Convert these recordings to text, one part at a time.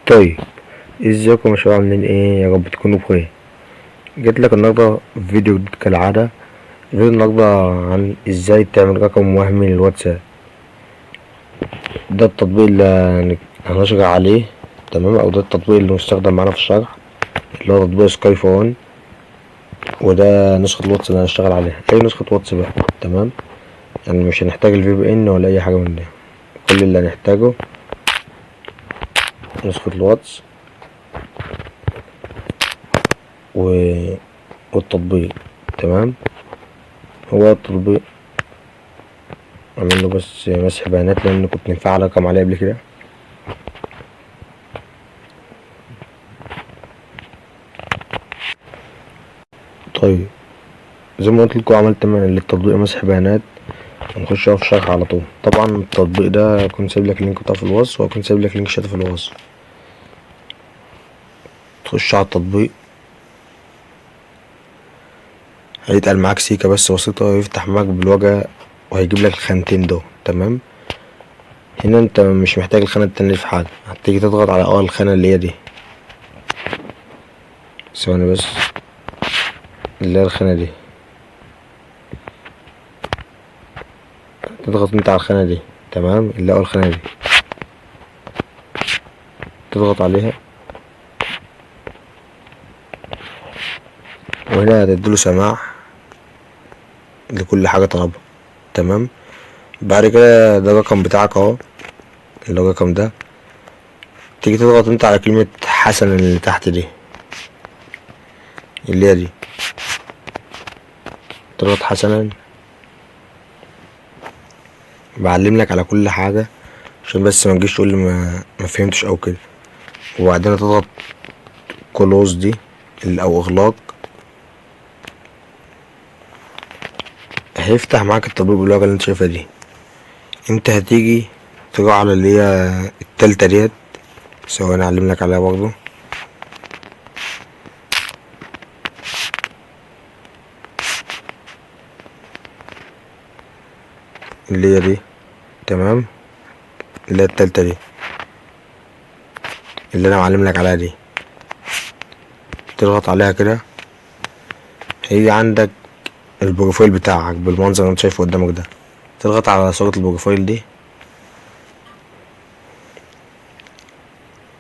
طيب، ازيكم يا شباب؟ عاملين ايه؟ يا رب تكونوا بخير. جيت لك النهارده فيديو جديد كالعاده. فيديو النهارده عن ازاي تعمل رقم وهمي للواتساب. ده التطبيق اللي هنشرح عليه، تمام؟ او ده التطبيق اللي مستخدم معانا في الشرح، اللي هو تطبيق سكاي فون، وده نسخه الواتس اللي هنشتغل عليها، اي نسخه واتس بقى، تمام؟ مش هنحتاج ال VPN ولا اي حاجه من دي. كل اللي هنحتاجه نسخه الواتس والتطبيق، تمام؟ هو التطبيق اعمل له بس مسح بيانات لان كنت مفعل رقم عليه قبل كده. زي ما قلت لكم عملت للتطبيق مسح بيانات، هنخش في الشرح على طول. طبعا التطبيق ده كنت سايب لك ال link بتاعه في الوصف، وكنت سايب لك link شات في الوصف. تخش على التطبيق هيتقل معاك سيكة بس بسيطة، ويفتح معاك بالواجهة وهيجيب لك الخانتين دول، تمام؟ هنا انت مش محتاج الخانة التانية في حاجة، هتيجي تضغط على اول خانة اللي هي دي، ثواني بس، اللي هي الخانة دي، تضغط انت على الخانة دي، تمام؟ اللي هي اول خانة دي تضغط عليها، وهنا هتديله سماح لكل حاجة طلبها، تمام؟ بعد كده ده الرقم بتاعك اهو، اللي هو الرقم ده، تيجي تضغط انت على كلمة حسن اللي تحت دي، اللي هي دي، تضغط حسنا. بعلم لك على كل حاجة عشان بس ما تجيش تقول لي ما فهمتش او كده. وبعدين تضغط كلوز دي او اغلاق، هيفتح معاك التطبيق بالواجهة اللي انت شايفها دي. انت هتيجي تروح على اللي هي التالتة ديت، ثواني اعلم لك عليها برضه. اللي هي دي، تمام؟ اللي هي التالتة دي اللي انا معلم لك عليها دي، تضغط عليها كده، هيجي عندك ال profile بتاعك بالمنظر اللي انت شايفه قدامك ده. تضغط على صورة ال profile دي،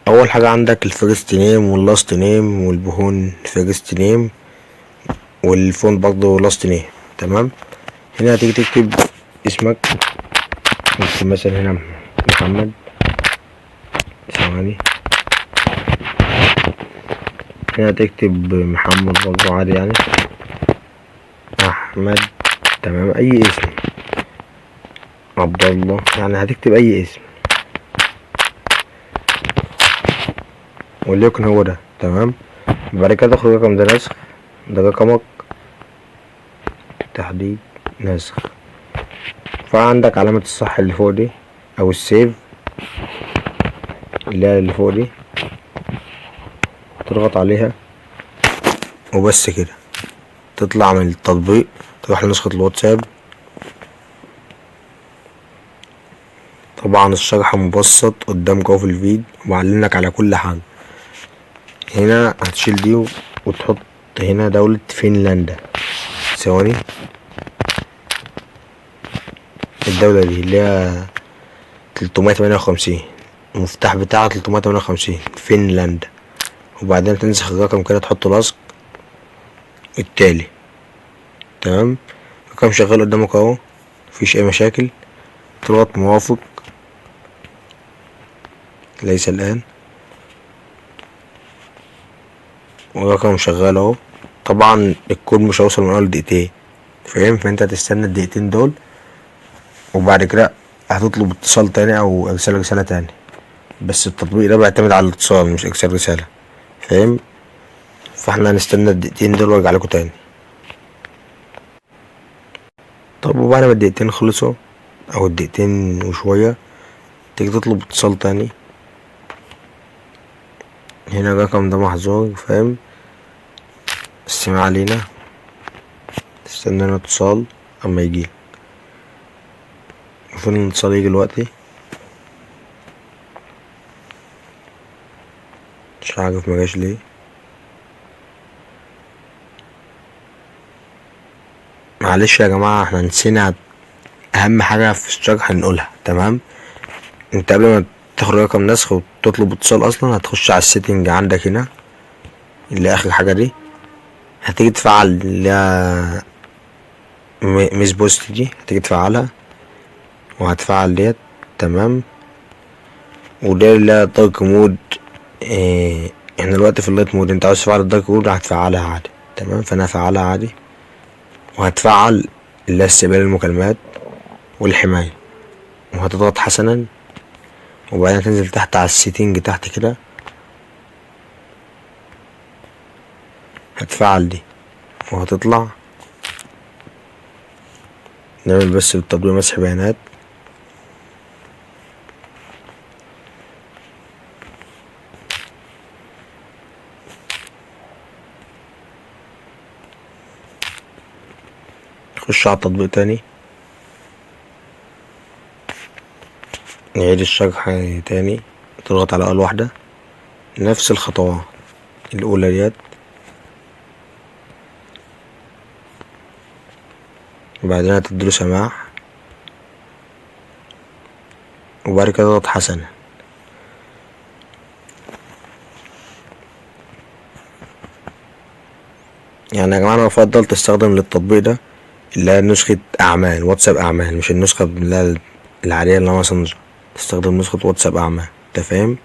اول حاجة عندك ال first name وال last name وال phone first name وال phone برضه last name، تمام؟ هنا هتيجي تكتب اسمك، نكتب مثلا هنا محمد، ثواني، هنا تكتب محمد برضه عادي يعني، احمد، تمام؟ اي اسم، عبد الله، هتكتب اي اسم وليكن هو ده، تمام؟ بعد كده تاخد الرقم ده نسخ، ده رقمك تحديد نسخ، فعندك علامة الصح اللي فوق دي او السيف اللي هي اللي فوق دي، تضغط عليها وبس كده. تطلع من التطبيق تروح لنسخة الواتساب. طبعا الشرح مبسط قدامك اهو في الفيديو ومعلم لك على كل حاجة. هنا هتشيل دي وتحط هنا دولة فنلندا، ثواني، الدولة دي اللي هي 358، المفتاح بتاعها 358 فنلندا. وبعدين تنسخ الرقم كده تحطه لصق التالي، تمام؟ الرقم شغال قدامك اهو، مفيش اي مشاكل. تضغط موافق، ليس الان، والرقم شغال اهو. طبعا الكود مش هيوصل من اول دقيقتين، فاهم؟ فانت هتستنى الدقيقتين دول، وبعد كده هتطلب اتصال تاني او ارسال رسالة تاني، بس التطبيق ده بيعتمد على الاتصال مش ارسال رسالة، فاهم؟ فاحنا هنستنى الدقيقتين دول وارجع لكم تاني. وبعد ما الدقيقتين خلصوا او الدقيقتين وشوية، تيجي تطلب اتصال تاني. هنا الرقم ده محظور، فاهم؟ بس ما علينا، تستنى الاتصال اما يجي. المفروض الاتصال يجي دلوقتي. مش عارف مجاش ليه. معلش يا جماعة احنا نسينا اهم حاجة في الشرح نقولها. تمام، انت قبل ما تاخد رقم نسخ وتطلب اتصال اصلا هتخش على ال setting عندك هنا اللي اخر حاجة دي، هتيجي تفعل اللي هي missed post دي، هتيجي تفعلها وهتفعل ديت. تمام، وده اللي هي dark mode. احنا دلوقتي في ال light mode، انت عاوز تفعل ال dark mode هتفعلها عادي. تمام، فانا هفعلها عادي، وهتفعل اللي هي استقبال المكالمات والحماية، وهتضغط حسنا، وبعدين هتنزل تحت على ال setting تحت كده هتفعل دي وهتطلع. نعمل بس بالتطبيق مسح بيانات. نخش على التطبيق تاني، نعيد الشرح تاني، تضغط على اول واحدة نفس الخطوات الاولى ديت، وبعدين هتديله سماح، وبعد كده تضغط حسنة. يعني يا جماعة انا بفضل تستخدم للتطبيق ده اللي هي نسخة اعمال واتساب اعمال، مش النسخة اللي هي العادية اللي هو ماسنجر. تستخدم نسخة واتساب اعمال، انت فاهم؟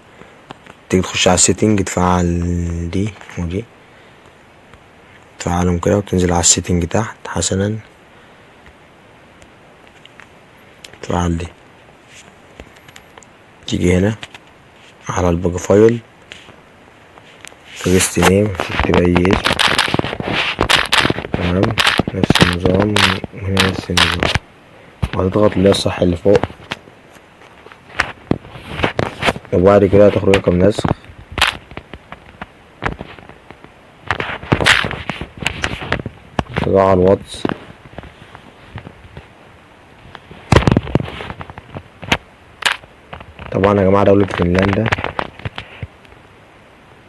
تيجي تخش على ال setting تفعل دي ودي، تفعلهم كده، وتنزل على ال setting تحت حسنا تفعل دي. تيجي هنا على ال profile first name تكتب اي اسم. تمام، نفس النظام وهنا نفس النظام، وهتضغط اللي هي الصح اللي فوق، وبعد كده هتخرج رقم نسخ. تضغط على الواتس، طبعا يا جماعة دولة فنلندا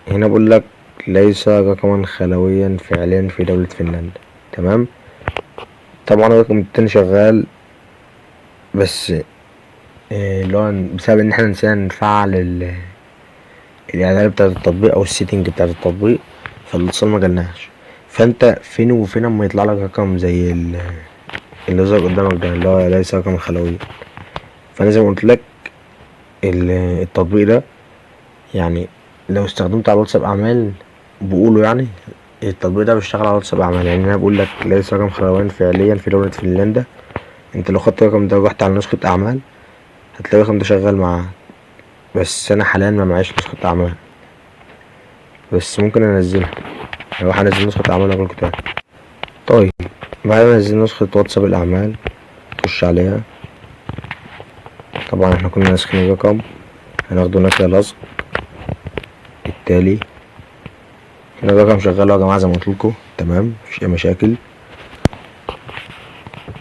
هنا بقول لك ليس رقما خلويا فعليا في دولة فنلندا. تمام، طبعا الرقم التاني شغال، بس اللي هو بسبب ان احنا نسينا نفعل الاعدادات بتاعة التطبيق او ال setting بتاعة التطبيق، فالاتصال ما جالناش. فانت فين وفين اما يطلع لك رقم زي اللي ظهر قدامك ده اللي هو ليس رقم خلوي. فانا زي ما قلت لك التطبيق ده يعني لو استخدمته على واتساب اعمال بيقولوا يعني التطبيق ده بيشتغل على واتساب اعمال. يعني انا بقول لك ليس رقم خلوي فعليا في دولة فنلندا، انت لو خدت الرقم ده ورحت على نسخة اعمال هتلاقي الرقم ده شغال معاه. بس انا حاليا ما معيش نسخة اعمال، بس ممكن انزلها، اروح انزل نسخة اعمال واقول لكم تاني. طيب بعد ما انزل نسخة واتساب الاعمال خش عليها. طبعا احنا كنا ناسخين الرقم، هناخده نسخ لصق التالي. هنا الرقم شغال يا جماعة زي ما قلت لكم، تمام، مفيش اي مشاكل.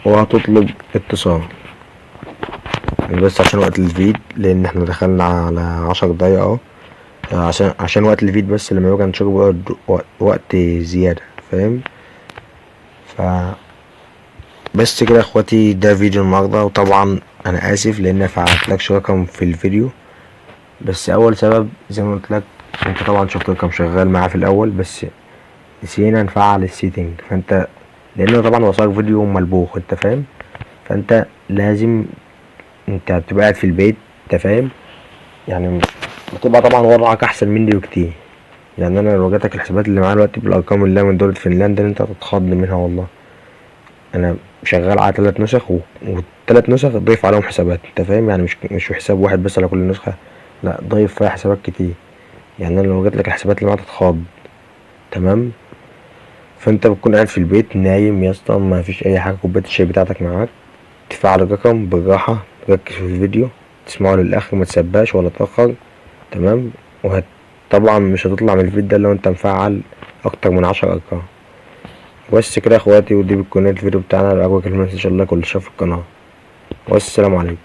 وهتطلب اتصال بس عشان وقت الفيد، لان احنا دخلنا على 10 دقايق اهو، عشان وقت الفيد بس لما يبقى نشوف بيقعد وقت زيادة، فاهم؟ بس كده يا اخواتي، ده فيديو النهارده. وطبعا انا اسف لان ما فعلتلكش رقم في الفيديو، بس اول سبب زي ما قلت لك انت طبعا شفت الرقم شغال معاه في الاول، بس نسينا نفعل ال setting. فانت لانه طبعا وصلك فيديو ملبوخ، انت فاهم؟ فانت لازم انت بتبقى قاعد في البيت، انت فاهم؟ يعني بتبقى طبعا وضعك احسن مني بكتير. يعني انا لو جاتك الحسابات اللي معايا دلوقتي بالارقام اللي من دولة فنلندا انت هتتخض منها والله. انا شغال على 3 نسخ والتلات نسخ ضيف عليهم حسابات، انت فاهم؟ يعني مش حساب واحد بس على كل نسخة، لا ضيف فيها حسابات كتير. يعني انا لو جاتلك الحسابات اللي معايا تتخض، تمام؟ فانت بتكون قاعد في البيت نايم يا اسطى، ما فيش اي حاجه، كوبايه الشاي بتاعتك معاك، تفعل الرقم بالراحه، تركز في الفيديو، تسمعه للاخر، ما تسبقش ولا تاخر، تمام؟ طبعا مش هتطلع من الفيديو ده لو انت مفعل اكتر من 10 ارقام. بس كده يا اخواتي، ودي بتكون نهاية الفيديو بتاعنا. لو عجبك الفيديو ما تنساش اللايك والاشتراك في القناه، والسلام عليكم.